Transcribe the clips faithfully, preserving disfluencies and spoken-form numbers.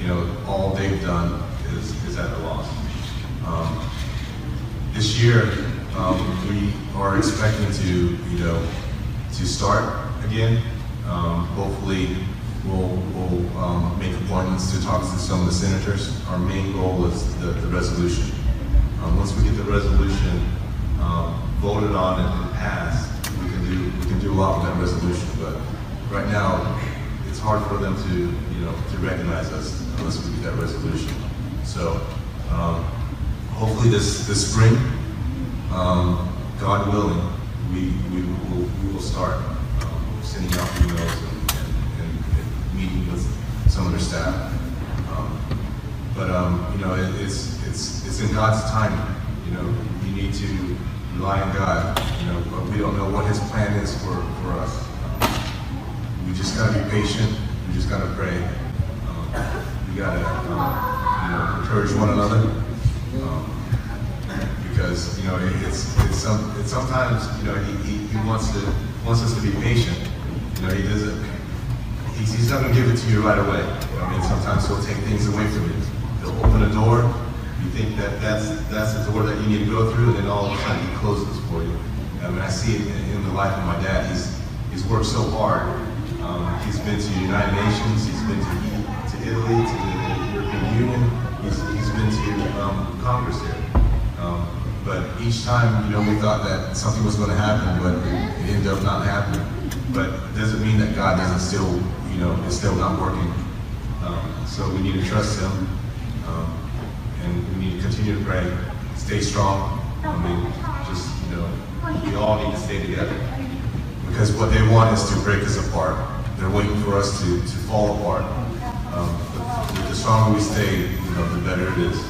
You know, all they've done is, is at a loss. Um, this year, um, we are expecting to, you know, to start again. Um, hopefully, we'll, we'll, um, make appointments to talk to some of the senators. Our main goal is the, the resolution. Um, once we get the resolution, um, voted on and, and passed, we can do, we can do a lot with that resolution. But right now, it's hard for them to, you know, to recognize us unless we get that resolution. So, um, hopefully this, this spring, um, God willing, we, we will, we will start, um, sending out emails and, and, and, and meeting with some of their staff. Um, but, um, you know, it, it's, it's, it's in God's timing. You know, we need to rely on God. You know, but we don't know what His plan is for, for us. Um, we just gotta be patient. We just gotta pray. Um, we gotta, um, you know, encourage one another. Um, because, you know, it, it's, it's some, it's sometimes, you know, he, he, he wants to, wants us to be patient. You know, he doesn't, he's, he's not gonna give it to you right away. I mean, sometimes he'll take things away from you. He'll open a door. You think that that's, that's the door that you need to go through, and then all of a sudden he closes for you. I mean, I see it in, in the life of my dad. He's, he's worked so hard. Um, he's been to the United Nations. He's been to, to Italy, to the European Union. He's, he's been to, um, Congress here. Um, but each time, you know, we thought that something was gonna happen, but it ended up not happening. But it doesn't mean that God doesn't still, you know, is still not working. Um, so we need to trust Him, um, and we need to continue to pray, stay strong. I mean, just, you know, we all need to stay together. Because what they want is to break us apart. They're waiting for us to, to fall apart. Um, the, the stronger we stay, you know, the better it is.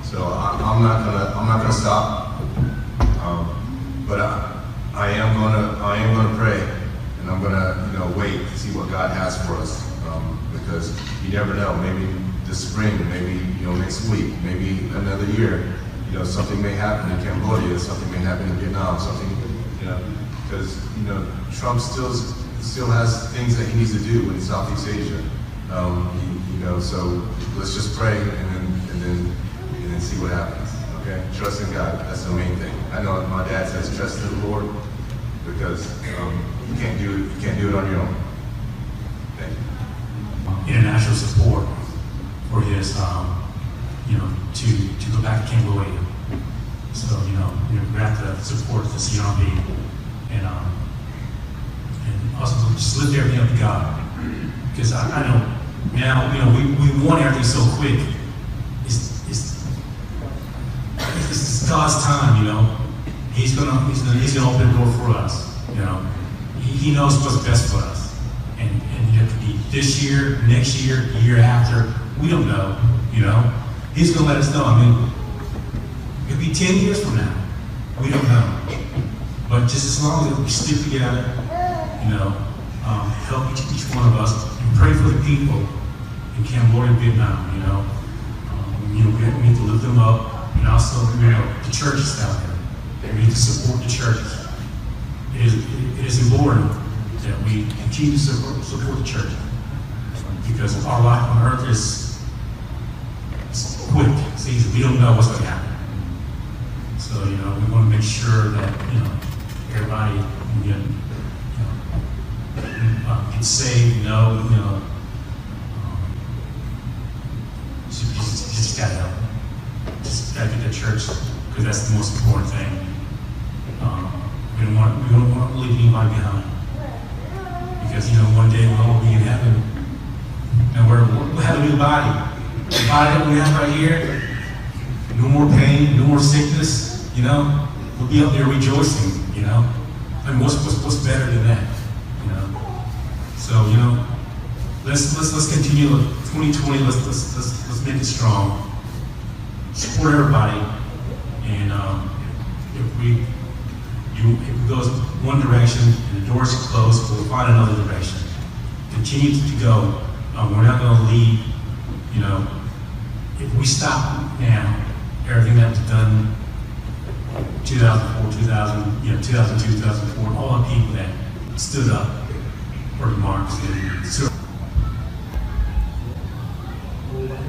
So I, I'm not gonna, I'm not gonna stop. Um, but I, I am gonna, I am gonna pray, and I'm gonna, you know, wait to see what God has for us. Um, because you never know. Maybe this spring, maybe, you know, next week, maybe another year. You know, something may happen in Cambodia. Something may happen in Vietnam. Something, you know, because, you know, Trump still, still has things that he needs to do in Southeast Asia. Um, you, you know, so let's just pray and then, and then, and then see what happens. Okay, trust in God. That's the main thing. I know my dad says trust in the Lord because, um, you can't do it. You can't do it on your own. Thank you. International support for his, um, you know, to, to go back to Cambodia. So, you know, you know, we have to support the C R P and, um, and also just lift everything up to God. Because I, I know now, you know, we, we want everything so quick. It's, it's, it's God's time, you know. He's gonna, he's gonna, he's gonna open the door for us, you know. He, he knows what's best for us. And, and it could be this year, next year, the year after. We don't know, you know. He's gonna let us know. I mean, it could be ten years from now. We don't know. But just as long as we stick together, you know, um, help each, each one of us and pray for the people in Cambodia and Vietnam, you know. Um, you know, we, we need to lift them up, and also, you know, the churches out there. We need to support the churches. It is, it is important that we continue to support, support the church because our life on earth is, is quick. See, we don't know what's gonna happen. So, you know, we wanna make sure that, you know, everybody can get, you know, uh, get saved, you know, you know, um, just, just, just gotta help. Just gotta get to church, 'cause that's the most important thing. Um, we don't want, we don't want to leave anybody behind. Because, you know, one day we'll all be in heaven. And we're, we'll have a new body. The body that we have right here, no more pain, no more sickness, you know? We'll be up there rejoicing, you know? And what's, what's, what's better than that, you know? So, you know, let's, let's, let's continue with twenty twenty. Let's, let's, let's, let's make it strong. Support everybody. And, um, if we, you, if it goes one direction and the doors are closed, we'll find another direction. Continue to go. Um, we're not gonna leave, you know. If we stop now, everything that was done two thousand four, two thousand, you know, two thousand two, two thousand four, all the people that stood up for democracy. So,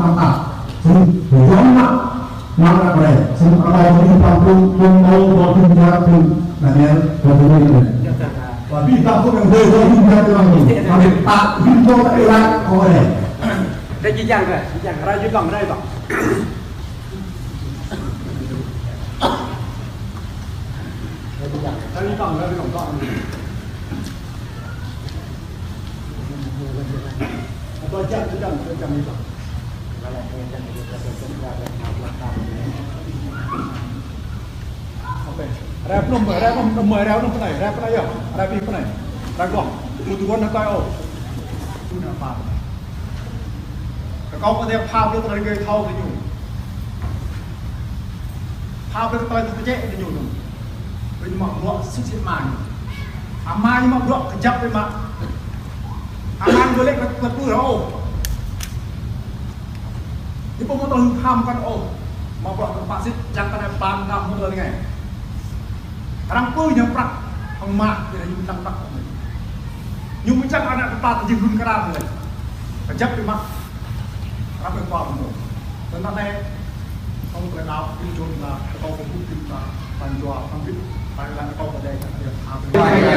tam ta. Sĭt, yom mă, mă mă ră anai. Sĭt, rơkâo kơ abih bang phung, phung mơ̆ng, dŏ phung jăk, phung Daniel, dŏ phung Daniel. Kơ abih bang phung yang dŏ, dŏ phung jăk, dŏ phung. Kơ abih bang phung yang dŏ, dŏ phung jăk, dŏ phung. Rai jih jang, rai jih jang, rai jih bang, rai bang. Rai pơnŭm, rai pơnŭm, rai pơnŭm pơ anai, rai pơnŭm pơ anai yơh, rai pơnŭm pơ anai, rai glông, ƀu tŭ wơ̆n ană tơlơi ôh. Tŭ ană pap. Kơ kâo kơ tơlơi pha brơi tơlơi rơngai thâo kơ ñu. Pha brơi tơlơi tơčĕ kơ ñu. Brơi ñu mă bruă sĭt sĭt mă ñu. Ama ñu mă bruă kơjăp brơi mă. Ama ñu ƀu lĕ kơ tơlơi pơrô ôh. Ñu ƀu mă tơlơi hơnŭm hăm kăn ôh. Mă bruă tơpă sĭt, čang kăn ai ƀan kơ mơ̆ng tơlơi rơngai. Arăng pơư ñu prăk, hăng mă, ñu lăng prăk. Ñu mơ̆ čang ană tơpă tơjing run kơ arăng lĕ. Kơjăp brơi mă. Arăng pơư pơmơ̆. Tơdah anai, hăng tơlơi đaŏ, ƀing čô ta, kơ kâo kơ ƀing ta, pran jua, hăng ƀing, pran jua kơ kâo kơ dai, kơ dai, kơ dai.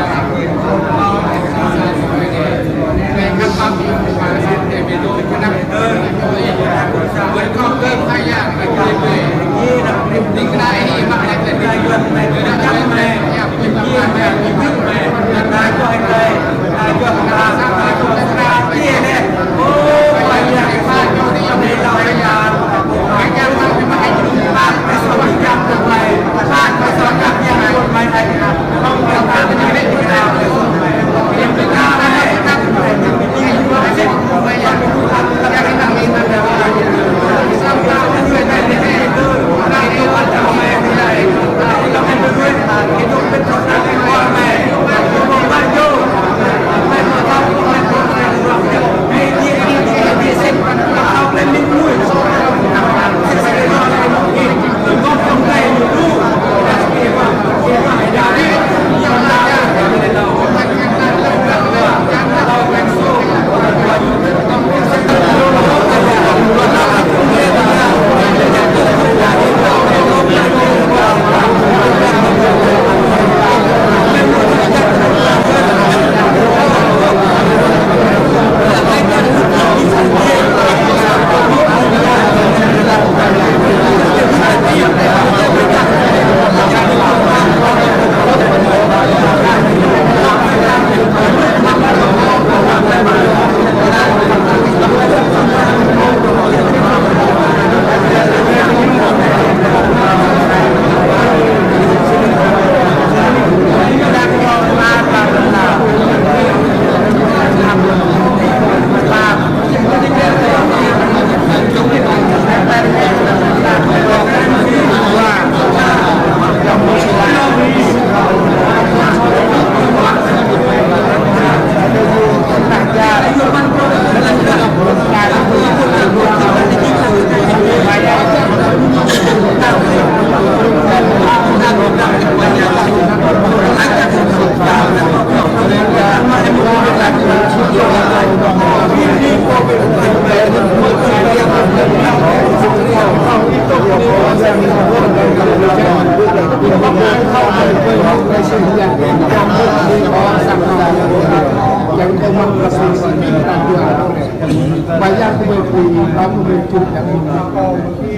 Aku berikut yang ini.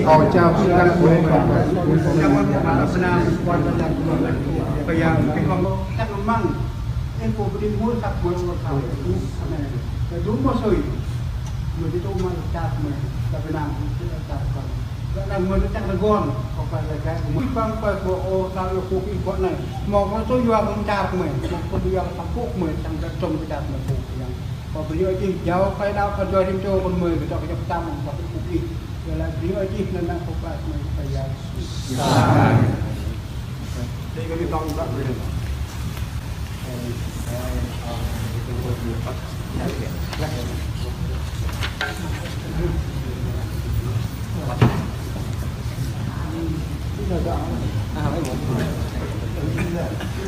Kau jawab dengan boleh. Yang mana benar, kuat dan kuat. Yang memang yang pô bơni mơ̆ săk mơ̆ ur thâo. Kơ dŭm mơ̆ sui. Mơ̆ dih tŭ mă čar mơ̆. Kơ Việt Nam, čar kơ. Kơ anai mơ̆ čar rơgon. Kơ pă lĕ kơ mơ̆ păng pă kơ ur thâo yua kơ pih kơ anai. Mơ̆ kơ tŭ yua kơ čar mơ̆. Mơ̆ kơ tŭ yua kơ pŭk mơ̆. Čang kơ trông kơ čar mơ̆ pŭk yang. Kơ bơni ơi Adai, jao kơ đaŏ kơ jua rĭm čô kơ mơ̆. Kơ čok kơ čok tam kơ pŭk ih. Kơ lĕ bơni ơi Adai, anŭn kơ pă mơ̆ kơ yang.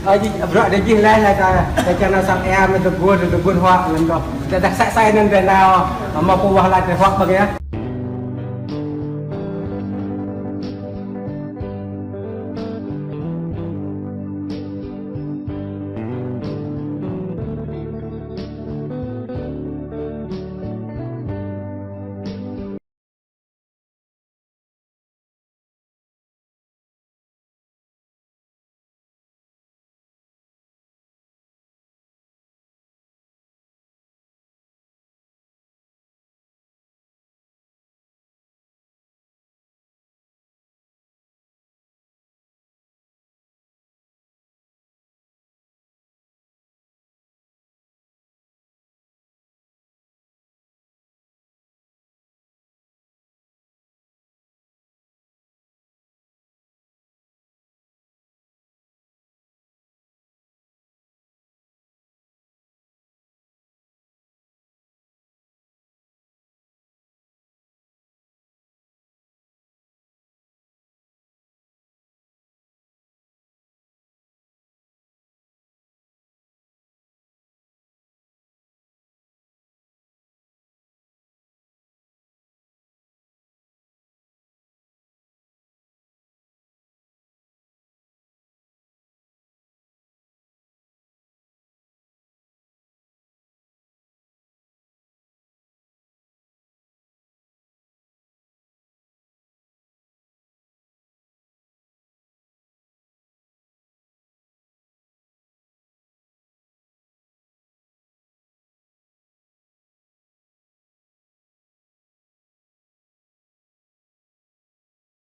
Ơ, jih, bruă dih jih laih, laih ta, ta čang nao sang ea, mơ̆ tơguan, tơguan huă, lăm doh. Ta dah săk sai anŭn dah nao, mă pô wah laih tơ huă bang yơh.